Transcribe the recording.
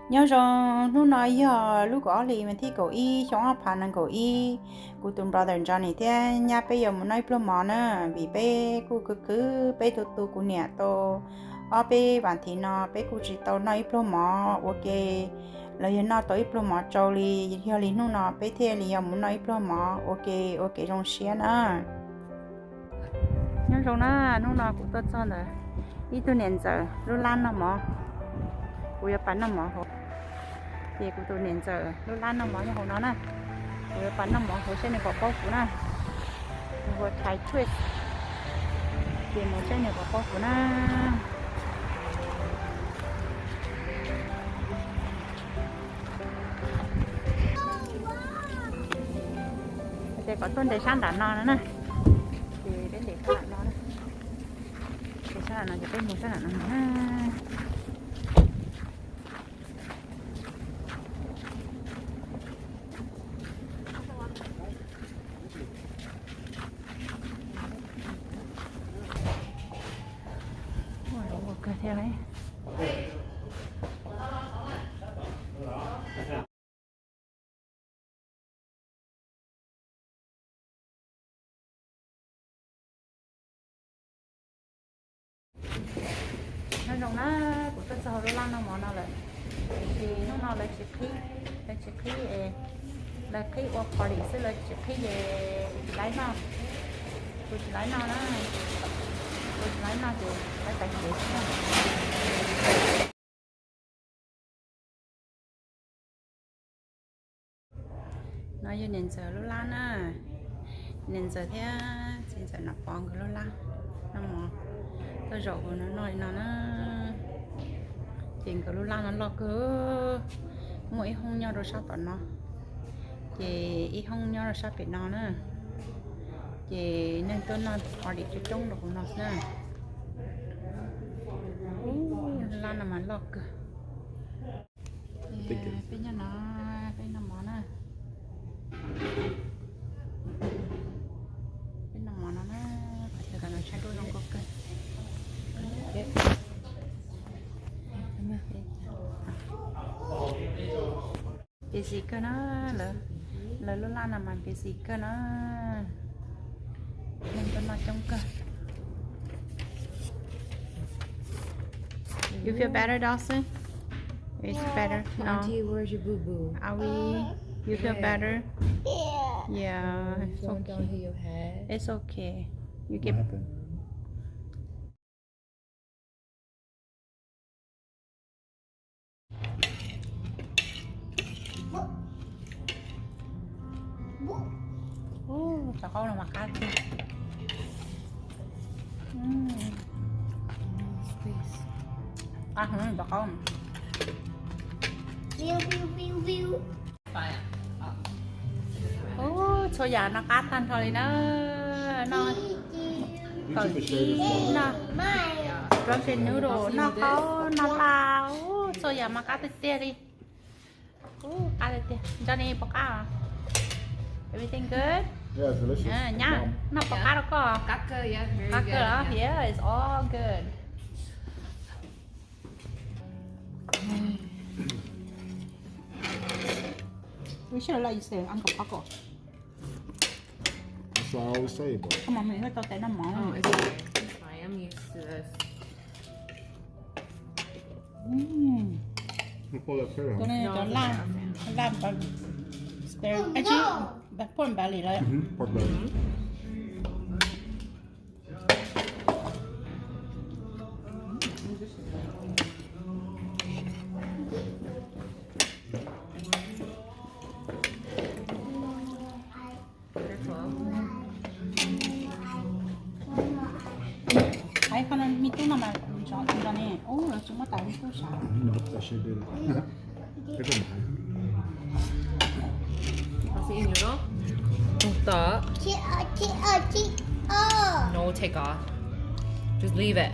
Nyob zoo, hnub no yog lub kaum ob hlis mas thib kaum ib xyoo ob phav nees nkaum ib. Kuv tus brother Johnny thiab nyab peb yuav mus noj ib pluag mov na, vim peb kuj khwv khwv peb tu tu kuv niam tau ob peb vas thiv no peb kuj tsis tau noj ib pluag mov ua ke. Los yog noj tau ib pluag mov tsau li, yog li hnub no peb thiaj li yuav mus noj ib pluag mov ua ke, ua kev zoo siab na. Nyob zoo na, hnub no kuv tuaj txog ntawm ib tug niam ntxawm lub lab noj mov. Kuv yuav pab noj mov hauv. Ces kuv tus niam ntxawm lub lab noj mov nyob hauv no na. Kuv yuav pab noj mov hauv saib nws puas paub kuv na. Ua Thai twist. Ces mus saib nws puas paub kuv na. Ces kom tuaj nres sab nram no no na. Ces peb nres sab nram no na. Nres sab nram no ces peb mus sab nram no na. Ua zoo nkauj kawg thiab li. Nyob zoo na, kuv tuaj txog hauv lub lab noj mov no lawm. Tiam sis hnub no lawv tsis qhib, lawv tsis qhib es lawv qhib ua party xwb, lawv tsis qhib ces kuv tsis laib noj. Kuv tsis laib noj na, kuv tsis laib noj ces laib tag kev xwb na. No yog niam ntxawm lub lab na, niam ntxawm thiab txiv ntxawm Nom Pov nkawd lub lab. Noj mov, tuaj zaum hauv no noj li no na. Ces nkawd lub lab no loj kawg, muaj ib hoob nyob rau sab tom no, ces ib hoob nyob rau sab pem no na. Ces neeg tuaj noj party coob coob rau hauv no xwb na. Lab no mas loj kawg. Peb nyob no, peb noj mov na. Peb noj mov no na, qhov chaw no tshaib duab zoo nkauj kawg. Busy kawg na, lawv lub lab no mas busy kawg na. Neeg tuaj noj coob kawg. You feel better, Dawson? It's better. No. Auntie, where's your boo boo? Are we? You feel better? Yeah, it's okay. It's okay. You get. Cov qaub no mas qab tiag. Qab heev cov qaub. Ub, txhua yam no qab tag nrho li na. Noj kawm cib, noj ramen noodle, noj qaub noj hlau, ub, txhua yam mas qab tiag tiag li. Ub, qab tiag tiag. Johnny, puas qab? Everything good? Nyab, noj puas qab rau koj? Qab kawg los? Yeah, it's all good. We should let you say Uncle Paco. That's what I always say, but. Come on, mình có tao tẹo nó mỏng. Oh, it's fine. I'm used to this. Mm. Tôi nên cho lab, lab và spare. Ej, chứ, pork belly lại. Mm-hmm, pork belly. Ai, qhov no me tub no mas nrov nrov ne. Ub, lawv tsis muab tais me tub sav. Tus tom. No, take off. Just leave it.